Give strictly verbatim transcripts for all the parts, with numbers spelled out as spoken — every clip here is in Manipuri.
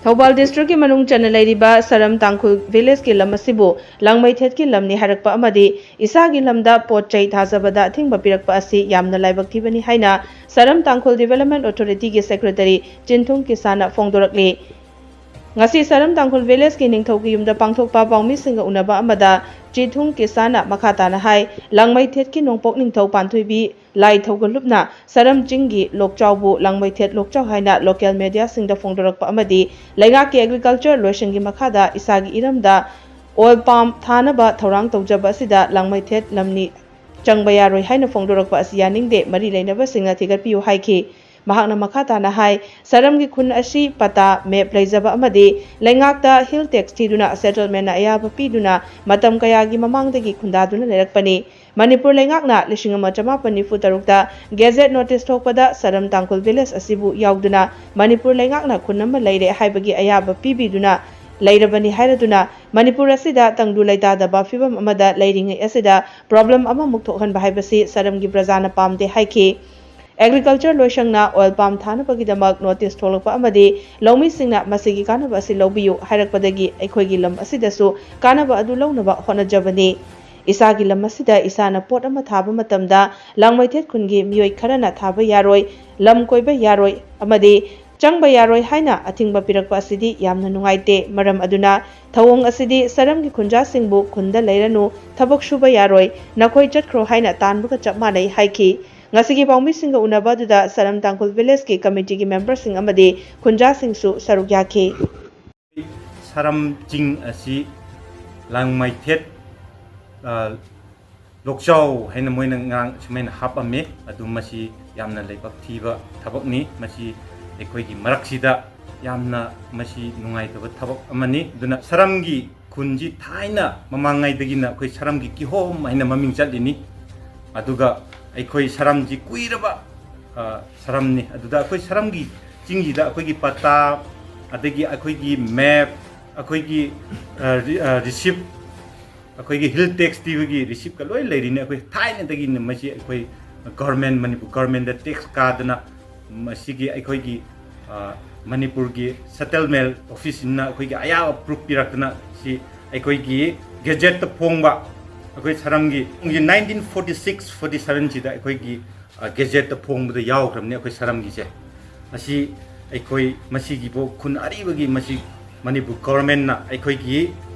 ꯊꯧꯕꯥꯜ ꯗꯤꯁꯇ꯭ꯔꯤꯛꯀꯤ ꯃꯅꯨꯡ ꯆꯟꯅ ꯂꯩꯔꯤꯕ ꯁꯔꯝ ꯇꯥꯡꯈꯨꯜ ꯚꯤꯂꯦꯖꯀꯤ ꯂꯝ ꯑꯁꯤꯕꯨ ꯂꯥꯡꯃꯩꯊꯦꯠꯀꯤ ꯂꯝꯅꯤ ꯍꯥꯏꯔꯛꯄ ꯑꯃꯗꯤ ꯏꯁꯥꯒꯤ ꯂꯝꯗ ꯄꯣꯠ ꯆꯩ ꯊꯥꯖꯕꯗ ꯑꯊꯤꯡꯕ ꯄꯤꯔꯛꯄ ꯑꯁꯤ ꯌꯥꯝꯅ ꯂꯥꯏꯕꯛ ꯊꯤꯕꯅꯤ ꯍꯥꯏꯅ ꯁꯔꯝ ꯇꯥꯡꯈꯨꯜ ꯗꯤꯚꯦꯂꯞꯃꯦꯟ ꯑꯣꯊꯣꯔꯤꯇꯤꯒꯤ ꯁꯦꯀ꯭ꯔꯦꯇꯔꯤ ꯆꯤꯟꯊꯨꯡ ꯀꯤꯁꯥꯅ ꯐꯣꯡꯗꯣꯔꯛꯂꯤ꯫ ꯉꯁꯤ ꯁꯔꯝ ꯇꯥꯡꯈꯨꯜ ꯚꯤꯂꯦꯖꯀꯤ ꯅꯤꯡꯊꯧꯒꯤ ꯌꯨꯝꯗ ꯄꯥꯡꯊꯣꯛꯄ ꯄꯥꯎꯃꯤꯁꯤꯡꯒ ꯎꯅꯕ ꯑꯃꯗ ꯆꯤꯊꯨꯡ ꯀꯤꯁꯥꯅ ꯃꯈꯥ ꯇꯥꯅ ꯍꯥꯏ, ꯂꯥꯡꯃꯩꯊꯦꯠꯀꯤ ꯅꯣꯡꯄꯣꯛ ꯅꯤꯡꯊꯧ ꯄꯥꯟꯊꯣꯏꯕꯤ ꯂꯥꯏ ꯊꯧꯒꯜꯂꯨꯞꯅ ꯁꯔꯝ ꯆꯤꯡꯒꯤ ꯂꯣꯛꯆꯥꯎꯕꯨ ꯂꯥꯡꯃꯩꯊꯦꯠ ꯂꯣꯛꯆꯥꯎ ꯍꯥꯏꯅ ꯂꯣꯀꯦꯜ ꯃꯦꯗꯤꯌꯥꯁꯤꯡꯗ ꯐꯣꯡꯗꯣꯔꯛꯄ ꯑꯃꯗꯤ ꯂꯩꯉꯥꯛꯀꯤ ꯑꯦꯒ꯭ꯔꯤꯀꯜꯆꯔ ꯂꯣꯏꯁꯪꯒꯤ ꯃꯈꯥꯗ ꯏꯁꯥꯒꯤ ꯏꯔꯝꯗ ꯑꯣꯏꯜ ꯄꯥꯝ ꯊꯥꯅꯕ ꯊꯧꯔꯥꯡ ꯇꯧꯖꯕ ꯑꯁꯤꯗ ꯂꯥꯡꯃꯩꯊꯦꯠ ꯂꯝꯅꯤ ꯆꯪꯕ ꯌꯥꯔꯣꯏ ꯍꯥꯏꯅ ꯐꯣꯡꯗꯣꯔꯛꯄ ꯑꯁꯤ ꯌꯥꯅꯤꯡꯗꯦ꯫ ꯃꯔꯤ ꯂꯩꯅꯕꯁꯤꯡꯅ ꯊꯤꯒꯠꯄꯤꯌꯨ ꯍꯥꯏꯈꯤ꯫ ꯃꯍꯥꯛꯅ ꯃꯈꯥ ꯇꯥꯅ ꯍꯥꯏ, ꯁꯔꯝꯒꯤ ꯈꯨꯟ ꯑꯁꯤ ꯄꯇꯥ, ꯃꯦꯞ ꯂꯩꯖꯕ ꯑꯃꯗꯤ ꯂꯩꯉꯥꯛꯇ ꯍꯤꯜ ꯇꯦꯛꯁ ꯊꯤꯗꯨꯅ ꯁꯦꯇꯜꯃꯦꯟꯅ ꯑꯌꯥꯕ ꯄꯤꯗꯨꯅ ꯃꯇꯝ ꯀꯌꯥꯒꯤ ꯃꯃꯥꯡꯗꯒꯤ ꯈꯨꯟꯗꯥꯗꯨꯅ ꯂꯩꯔꯛꯄꯅꯤ꯫ ꯃꯅꯤꯄꯨꯔ ꯂꯩꯉꯥꯛꯅ ꯂꯤꯁꯤꯡ ꯑꯃ ꯆꯃꯥꯄꯟ ꯅꯤꯐꯨ ꯇꯔꯨꯛꯇ ꯒꯦꯖꯦꯠ ꯅꯣꯇꯤꯁ ꯊꯣꯛꯄꯗ ꯁꯔꯝ ꯇꯥꯡꯈꯨꯜ ꯚꯤꯂꯦꯖ ꯑꯁꯤꯕꯨ ꯌꯥꯎꯗꯨꯅ ꯃꯅꯤꯄꯨꯔ ꯂꯩꯉꯥꯛꯅ ꯈꯨꯟ ꯑꯃ ꯂꯩꯔꯦ ꯍꯥꯏꯕꯒꯤ ꯑꯌꯥꯕ ꯄꯤꯕꯤꯗꯨꯅ ꯂꯩꯔꯕꯅꯤ ꯍꯥꯏꯔꯗꯨꯅ ꯃꯅꯤꯄꯨꯔ ꯑꯁꯤꯗ ꯇꯪꯗꯨ ꯂꯩꯇꯥꯗꯕ ꯐꯤꯕꯝ ꯑꯃꯗ ꯂꯩꯔꯤꯉꯩ ꯑꯁꯤꯗ ꯄ꯭ꯔꯣꯕ꯭ꯂꯦꯝ ꯑꯃꯃꯨꯛ ꯊꯣꯛꯍꯟꯕ ꯍꯥꯏꯕꯁꯤ ꯁꯔꯝꯒꯤ ꯄ꯭ꯔꯖꯥꯅ ꯄꯥꯝꯗꯦ ꯍꯥꯏꯈꯤ꯫ ꯑꯦꯒ꯭ꯔꯤꯀꯜꯆꯔ ꯂꯣꯏꯁꯪꯅ ꯑꯣꯏꯜ ꯄꯥꯝ ꯊꯥꯅꯕꯒꯤꯗꯃꯛ ꯅꯣꯇꯤꯁ ꯊꯣꯛꯂꯛꯄ ꯑꯃꯗꯤ ꯂꯧꯃꯤꯁꯤꯡꯅ ꯃꯁꯤꯒꯤ ꯀꯥꯟꯅꯕ ꯑꯁꯤ ꯂꯧꯕꯤꯌꯨ ꯍꯥꯏꯔꯛꯄꯗꯒꯤ ꯑꯩꯈꯣꯏꯒꯤ ꯂꯝ ꯑꯁꯤꯗꯁꯨ ꯀꯥꯟꯅꯕ ꯑꯗꯨ ꯂꯧꯅꯕ ꯍꯣꯠꯅꯖꯕꯅꯤ꯫ ꯏꯁꯥꯒꯤ ꯂꯝ ꯑꯁꯤꯗ ꯏꯁꯥꯅ ꯄꯣꯠ ꯑꯃ ꯊꯥꯕ ꯃꯇꯝꯗ ꯂꯥꯡꯃꯩꯊꯦꯠ ꯈꯨꯟꯒꯤ ꯃꯤꯑꯣꯏ ꯈꯔꯅ ꯊꯥꯕ ꯌꯥꯔꯣꯏ, ꯂꯝ ꯀꯣꯏꯕ ꯌꯥꯔꯣꯏ ꯑꯃꯗꯤ ꯆꯪꯕ ꯌꯥꯔꯣꯏ ꯍꯥꯏꯅ ꯑꯊꯤꯡꯕ ꯄꯤꯔꯛꯄ ꯑꯁꯤꯗꯤ ꯌꯥꯝꯅ ꯅꯨꯡꯉꯥꯏꯇꯦ꯫ ꯃꯔꯝ ꯑꯗꯨꯅ ꯊꯧꯑꯣꯡ ꯑꯁꯤꯗꯤ ꯁꯔꯝꯒꯤ ꯈꯨꯟꯖꯥꯁꯤꯡꯕꯨ ꯈꯨꯟꯗ ꯂꯩꯔꯅꯨ, ꯊꯕꯛ ꯁꯨꯕ ꯌꯥꯔꯣꯏ, ꯅꯈꯣꯏ ꯆꯠꯈ꯭ꯔꯣ ꯍꯥꯏꯅ ꯇꯥꯟꯕꯒ ꯆꯞ ꯃꯥꯟꯅꯩ ꯍꯥꯏꯈꯤ꯫ ꯉꯁꯤꯒꯤ ꯄꯥꯎꯃꯤꯁꯤꯡꯒ ꯎꯅꯕ ꯑꯗꯨꯗ ꯁꯔꯝ ꯇꯥꯡꯈꯨꯜ ꯚꯤꯂꯦꯖꯀꯤ ꯀꯃꯤꯇꯤꯒꯤ ꯃꯦꯝꯕꯔꯁꯤꯡ ꯑꯃꯗꯤ ꯈꯨꯟꯖꯥꯁꯤꯡꯁꯨ ꯁꯔꯨꯛ ꯌꯥꯈꯤ꯫ ꯁꯔꯝ ꯆꯤꯡ ꯑꯁꯤ ꯂꯥꯡꯃꯩꯊꯦꯠ ꯂꯣꯛꯆꯥꯎ ꯍꯥꯏꯅ ꯃꯣꯏꯅ ꯉꯔꯥꯡ ꯁꯨꯃꯥꯏꯅ ꯍꯥꯞꯄꯝꯃꯦ꯫ ꯑꯗꯨ ꯃꯁꯤ ꯌꯥꯝꯅ ꯂꯥꯏꯕꯛ ꯊꯤꯕ ꯊꯕꯛꯅꯤ꯫ ꯃꯁꯤ ꯑꯩꯈꯣꯏꯒꯤ ꯃꯔꯛꯁꯤꯗ ꯌꯥꯝꯅ ꯃꯁꯤ ꯅꯨꯡꯉꯥꯏꯇꯕ ꯊꯕꯛ ꯑꯃꯅꯤ꯫ ꯑꯗꯨꯅ ꯁꯔꯝꯒꯤ ꯈꯨꯟꯁꯤ ꯊꯥꯏꯅ ꯃꯃꯥꯡꯉꯩꯗꯒꯤꯅ ꯑꯩꯈꯣꯏ ꯁꯔꯝꯒꯤ ꯀꯤꯍꯣꯝ ꯍꯥꯏꯅ ꯃꯃꯤꯡ ꯆꯠꯂꯤꯅꯤ꯫ ꯑꯗꯨꯒ ꯑꯩꯈꯣꯏ ꯁꯔꯝꯁꯤ ꯀꯨꯏꯔꯕ ꯁꯔꯝꯅꯤ꯫ ꯑꯗꯨꯗ ꯑꯩꯈꯣꯏ ꯁꯔꯝꯒꯤ ꯆꯤꯡꯁꯤꯗ ꯑꯩꯈꯣꯏꯒꯤ ꯄꯇꯥ, ꯑꯗꯒꯤ ꯑꯩꯈꯣꯏꯒꯤ ꯃꯦꯞ, ꯑꯩꯈꯣꯏꯒꯤ ꯔꯤꯁꯤꯞ, ꯑꯩꯈꯣꯏꯒꯤ ꯍꯤꯜ ꯇꯦꯛꯁ ꯊꯤꯕꯒꯤ ꯔꯤꯁꯤꯞꯀ ꯂꯣꯏ ꯂꯩꯔꯤꯅꯤ꯫ ꯑꯩꯈꯣꯏ ꯊꯥꯏꯅꯗꯒꯤꯅ ꯃꯁꯤ ꯑꯩꯈꯣꯏ ꯒꯚꯔꯟꯃꯦꯟ, ꯃꯅꯤꯄꯨꯔ ꯒꯚꯔꯟꯃꯦꯟꯗ ꯇꯦꯛꯁ ꯀꯥꯗꯅ ꯃꯁꯤꯒꯤ ꯑꯩꯈꯣꯏꯒꯤ ꯃꯅꯤꯄꯨꯔꯒꯤ ꯁꯦꯇꯜꯃꯦꯟ ꯑꯣꯐꯤꯁꯁꯤꯡꯅ ꯑꯩꯈꯣꯏꯒꯤ ꯑꯌꯥꯕ ꯄ꯭ꯔꯨꯐ ꯄꯤꯔꯛꯇꯅ ꯁꯤ ꯑꯩꯈꯣꯏꯒꯤ ꯒꯦꯖꯦꯠꯇ ꯐꯣꯡꯕ, ꯑꯩꯈꯣꯏ ꯁꯔꯝꯒꯤ nineteen forty six forty seven ꯁꯤꯗ ꯑꯩꯈꯣꯏꯒꯤ ꯒꯦꯖꯦꯠꯇ ꯐꯣꯡꯕꯗ ꯌꯥꯎꯈ꯭ꯔꯕꯅꯤ ꯑꯩꯈꯣꯏ ꯁꯔꯝꯒꯤꯁꯦ꯫ ꯑꯁꯤ ꯑꯩꯈꯣꯏ ꯃꯁꯤꯒꯤꯕꯨ ꯈꯨꯟ ꯑꯔꯤꯕꯒꯤ ꯃꯁꯤ ꯃꯅꯤꯄꯨꯔ ꯒꯣꯚꯔꯟꯃꯦꯟꯠꯅ ꯑꯩꯈꯣꯏꯒꯤ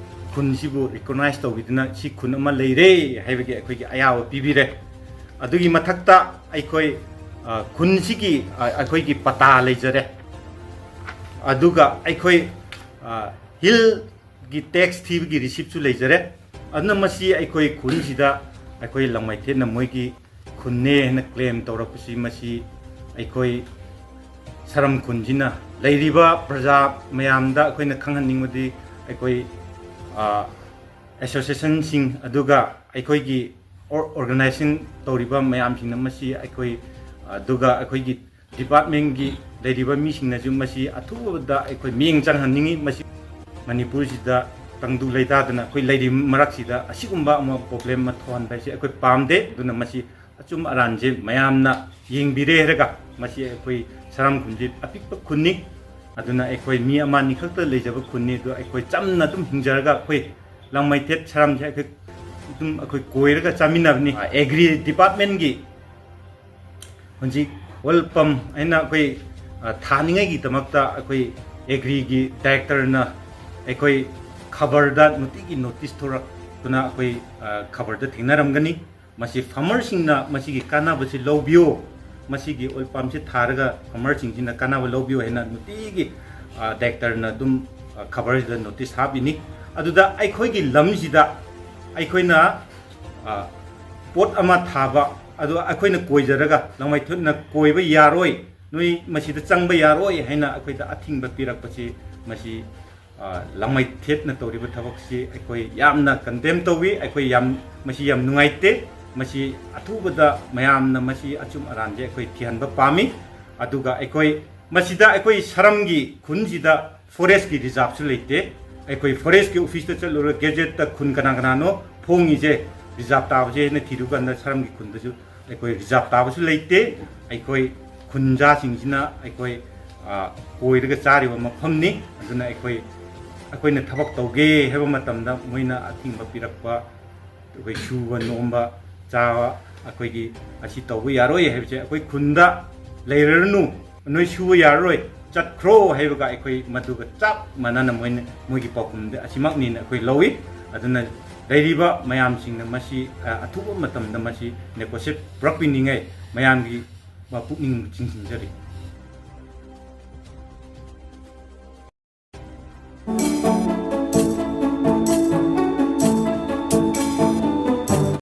ꯈꯨꯟꯁꯤꯕꯨ ꯔꯤꯀꯣꯛꯅꯥꯏꯖ ꯇꯧꯕꯤꯗꯨꯅ ꯁꯤ ꯈꯨꯟ ꯑꯃ ꯂꯩꯔꯦ ꯍꯥꯏꯕꯒꯤ ꯑꯩꯈꯣꯏꯒꯤ ꯑꯌꯥꯕ ꯄꯤꯕꯤꯔꯦ꯫ ꯑꯗꯨꯒꯤ ꯃꯊꯛꯇ ꯑꯩꯈꯣꯏ ꯈꯨꯟꯁꯤꯒꯤ ꯑꯩꯈꯣꯏꯒꯤ ꯄꯇꯥ ꯂꯩꯖꯔꯦ꯫ ꯑꯗꯨꯒ ꯑꯩꯈꯣꯏ ꯍꯤꯜꯒꯤ ꯇꯦꯛꯁ ꯊꯤꯕꯒꯤ ꯔꯤꯁꯤꯞꯁꯨ ꯂꯩꯖꯔꯦ꯫ ꯑꯗꯨꯅ ꯃꯁꯤ ꯑꯩꯈꯣꯏ ꯈꯨꯟꯁꯤꯗ ꯑꯩꯈꯣꯏ ꯂꯪꯃꯩꯊꯦꯠꯅ ꯃꯣꯏꯒꯤ ꯈꯨꯟꯅꯦ ꯍꯥꯏꯅ ꯀ꯭ꯂꯦꯝ ꯇꯧꯔꯛꯄꯁꯤ ꯃꯁꯤ ꯑꯩꯈꯣꯏ ꯁꯔꯝ ꯈꯨꯟꯁꯤꯅ ꯂꯩꯔꯤꯕ ꯄ꯭ꯔꯖꯥ ꯃꯌꯥꯝꯗ ꯑꯩꯈꯣꯏꯅ ꯈꯪꯍꯟꯅꯤꯡꯕꯗꯤ ꯑꯩꯈꯣꯏ ꯑꯦꯁꯣꯁꯤꯌꯦꯁꯟꯁꯤꯡ ꯑꯗꯨꯒ ꯑꯩꯈꯣꯏꯒꯤ ꯑꯣꯔꯒꯅꯥꯏꯖꯦꯁꯟ ꯇꯧꯔꯤꯕ ꯃꯌꯥꯝꯁꯤꯡꯅ ꯃꯁꯤ ꯑꯩꯈꯣꯏ ꯑꯗꯨꯒ ꯑꯩꯈꯣꯏꯒꯤ ꯗꯤꯄꯥꯔꯠꯃꯦꯟꯒꯤ ꯂꯩꯔꯤꯕ ꯃꯤꯁꯤꯡꯅꯁꯨ ꯃꯁꯤ ꯑꯊꯨꯕꯗ ꯑꯩꯈꯣꯏ ꯃꯤꯠꯌꯦꯡ ꯆꯪꯍꯟꯅꯤꯡꯉꯤ꯫ ꯃꯁꯤ ꯃꯅꯤꯄꯨꯔꯁꯤꯗ ꯇꯪꯗꯨ ꯂꯩꯇꯥꯗꯅ ꯑꯩꯈꯣꯏ ꯂꯩꯔꯤꯕ ꯃꯔꯛꯁꯤꯗ ꯑꯁꯤꯒꯨꯝꯕ ꯑꯃ ꯄ꯭ꯔꯣꯕ꯭ꯂꯦꯝ ꯑꯃ ꯊꯣꯛꯍꯟꯕ ꯍꯥꯏꯁꯦ ꯑꯩꯈꯣꯏ ꯄꯥꯝꯗꯦ꯫ ꯑꯗꯨꯅ ꯃꯁꯤ ꯑꯆꯨꯝ ꯑꯔꯥꯟꯁꯦ ꯃꯌꯥꯝꯅ ꯌꯦꯡꯕꯤꯔꯦ ꯍꯥꯏꯔꯒ ꯃꯁꯤ ꯑꯩꯈꯣꯏ ꯁꯔꯝ ꯈꯨꯟꯁꯤ ꯑꯄꯤꯛꯄ ꯈꯨꯟꯅꯤ꯫ ꯑꯗꯨꯅ ꯑꯩꯈꯣꯏ ꯃꯤ ꯑꯃ ꯑꯅꯤ ꯈꯛꯇ ꯂꯩꯖꯕ ꯈꯨꯟꯅꯤ꯫ ꯑꯗꯨ ꯑꯩꯈꯣꯏ ꯆꯝꯅ ꯑꯗꯨꯝ ꯍꯤꯡꯖꯔꯒ ꯑꯩꯈꯣꯏ ꯂꯪꯃꯩꯊꯦꯠ ꯁꯔꯝꯁꯦ ꯑꯩꯈꯣꯏ ꯑꯗꯨꯝ ꯑꯩꯈꯣꯏ ꯀꯣꯏꯔꯒ ꯆꯥꯃꯤꯟꯅꯕꯅꯤ꯫ ꯑꯦꯒ꯭ꯔꯤ ꯗꯤꯄꯥꯔꯠꯃꯦꯟꯒꯤ ꯍꯧꯖꯤꯛ ꯑꯣꯏꯜ ꯄꯝ ꯍꯥꯏꯅ ꯑꯩꯈꯣꯏ ꯊꯥꯅꯤꯡꯉꯥꯏꯒꯤꯗꯃꯛꯇ ꯑꯩꯈꯣꯏ ꯑꯦꯒ꯭ꯔꯤꯒꯤ ꯗꯥꯏꯔꯦꯛꯇꯔꯅ ꯑꯩꯈꯣꯏ ꯈꯕꯔꯗ ꯅꯨꯡꯇꯤꯒꯤ ꯅꯣꯇꯤꯁ ꯊꯣꯔꯛꯇꯨꯅ ꯑꯩꯈꯣꯏ ꯈꯕꯔꯗ ꯊꯦꯡꯅꯔꯝꯒꯅꯤ꯫ ꯃꯁꯤ ꯐꯥꯔꯃꯔꯁꯤꯡꯅ ꯃꯁꯤꯒꯤ ꯀꯥꯟꯅꯕꯁꯤ ꯂꯧꯕꯤꯌꯨ, ꯃꯁꯤꯒꯤ ꯑꯣꯏꯜ ꯄꯥꯝꯁꯤ ꯊꯥꯔꯒ ꯐꯥꯔꯃꯔꯁꯤꯡꯁꯤꯅ ꯀꯥꯟꯅꯕ ꯂꯧꯕꯤꯌꯨ ꯍꯥꯏꯅ ꯅꯨꯡꯇꯤꯒꯤ ꯗꯥꯏꯔꯦꯛꯇꯔꯅ ꯑꯗꯨꯝ ꯈꯕꯔꯁꯤꯗ ꯅꯣꯇꯤꯁ ꯍꯥꯞꯄꯤꯅꯤ꯫ ꯑꯗꯨꯗ ꯑꯩꯈꯣꯏꯒꯤ ꯂꯝꯁꯤꯗ ꯑꯩꯈꯣꯏꯅ ꯄꯣꯠ ꯑꯃ ꯊꯥꯕ ꯑꯗꯨ ꯑꯩꯈꯣꯏꯅ ꯀꯣꯏꯖꯔꯒ ꯂꯪꯃꯩꯊꯦꯠꯅ ꯀꯣꯏꯕ ꯌꯥꯔꯣꯏ, ꯅꯣꯏ ꯃꯁꯤꯗ ꯆꯪꯕ ꯌꯥꯔꯣꯏ ꯍꯥꯏꯅ ꯑꯩꯈꯣꯏꯗ ꯑꯊꯤꯡꯕ ꯄꯤꯔꯛꯄꯁꯤ ꯃꯁꯤ ꯂꯪꯃꯩꯊꯦꯠꯅ ꯇꯧꯔꯤꯕ ꯊꯕꯛꯁꯤ ꯑꯩꯈꯣꯏ ꯌꯥꯝꯅ ꯀꯟꯗꯦꯝ ꯇꯧꯏ꯫ ꯑꯩꯈꯣꯏ ꯌꯥꯝ ꯃꯁꯤ ꯌꯥꯝ ꯅꯨꯡꯉꯥꯏꯇꯦ꯫ ꯃꯁꯤ ꯑꯊꯨꯕꯗ ꯃꯌꯥꯝꯅ ꯃꯁꯤ ꯑꯆꯨꯝ ꯑꯔꯥꯟꯁꯦ ꯑꯩꯈꯣꯏ ꯊꯤꯍꯟꯕ ꯄꯥꯝꯃꯤ꯫ ꯑꯗꯨꯒ ꯑꯩꯈꯣꯏ ꯃꯁꯤꯗ ꯑꯩꯈꯣꯏ ꯁꯔꯝꯒꯤ ꯈꯨꯟꯁꯤꯗ ꯐꯣꯔꯦꯁꯀꯤ ꯔꯤꯖꯥꯔꯚꯁꯨ ꯂꯩꯇꯦ꯫ ꯑꯩꯈꯣꯏ ꯐꯣꯔꯦꯁꯀꯤ ꯑꯣꯐꯤꯁꯇ ꯆꯠꯂꯨꯔꯒ ꯒꯦꯖꯦꯠꯇ ꯈꯨꯟ ꯀꯅꯥ ꯀꯅꯥꯅꯣ ꯐꯣꯡꯉꯤꯁꯦ, ꯔꯤꯖꯥꯔꯚ ꯇꯥꯕꯁꯦ ꯍꯥꯏꯅ ꯊꯤꯔꯨꯀꯥꯟꯗ ꯁꯔꯝꯒꯤ ꯈꯨꯟꯗꯁꯨ ꯑꯩꯈꯣꯏ ꯔꯤꯖꯥꯔꯚ ꯇꯥꯕꯁꯨ ꯂꯩꯇꯦ꯫ ꯑꯩꯈꯣꯏ ꯈꯨꯟꯖꯥꯁꯤꯡꯁꯤꯅ ꯑꯩꯈꯣꯏ ꯑ, ꯀꯣꯏꯔꯒ ꯆꯥꯔꯤꯕ ꯃꯐꯝꯅꯤ꯫ ꯑꯗꯨꯅ ꯑꯩꯈꯣꯏ, ꯑꯩꯈꯣꯏꯅ ꯊꯕꯛ ꯇꯧꯒꯦ ꯍꯥꯏꯕ ꯃꯇꯝꯗ ꯃꯣꯏꯅ ꯑꯊꯤꯡꯕ ꯄꯤꯔꯛꯄ, ꯑꯩꯈꯣꯏ ꯁꯨꯕ ꯅꯣꯝꯕ ꯆꯥꯕ ꯑꯩꯈꯣꯏꯒꯤ ꯑꯁꯤ ꯇꯧꯕ ꯌꯥꯔꯣꯏ ꯍꯥꯏꯕꯁꯦ, ꯑꯩꯈꯣꯏ ꯈꯨꯟꯗ ꯂꯩꯔꯅꯨ, ꯅꯣꯏ ꯁꯨꯕ ꯌꯥꯔꯔꯣꯏ, ꯆꯠꯈ꯭ꯔꯣ ꯍꯥꯏꯕꯒ ꯑꯩꯈꯣꯏ ꯃꯗꯨꯒ ꯆꯞ ꯃꯥꯟꯅꯅ ꯃꯣꯏꯅ, ꯃꯣꯏꯒꯤ ꯄꯥꯎꯈꯨꯝꯗꯤ ꯑꯁꯤꯃꯛꯅꯤꯅ ꯑꯩꯈꯣꯏ ꯂꯧꯏ꯫ ꯑꯗꯨꯅ ꯂꯩꯔꯤꯕ ꯃꯌꯥꯝꯁꯤꯡꯅ ꯃꯁꯤ, ꯑ, ꯑꯊꯨꯕ ꯃꯇꯝꯗ ꯃꯁꯤ ꯅꯦꯀꯣꯁꯤꯞ ꯄꯨꯔꯛꯄꯤꯅꯤꯡꯉꯥꯏ ꯃꯌꯥꯝꯒꯤ ꯄꯨꯛꯅꯤꯡ ꯆꯤꯡꯁꯤꯟꯖꯔꯤ꯫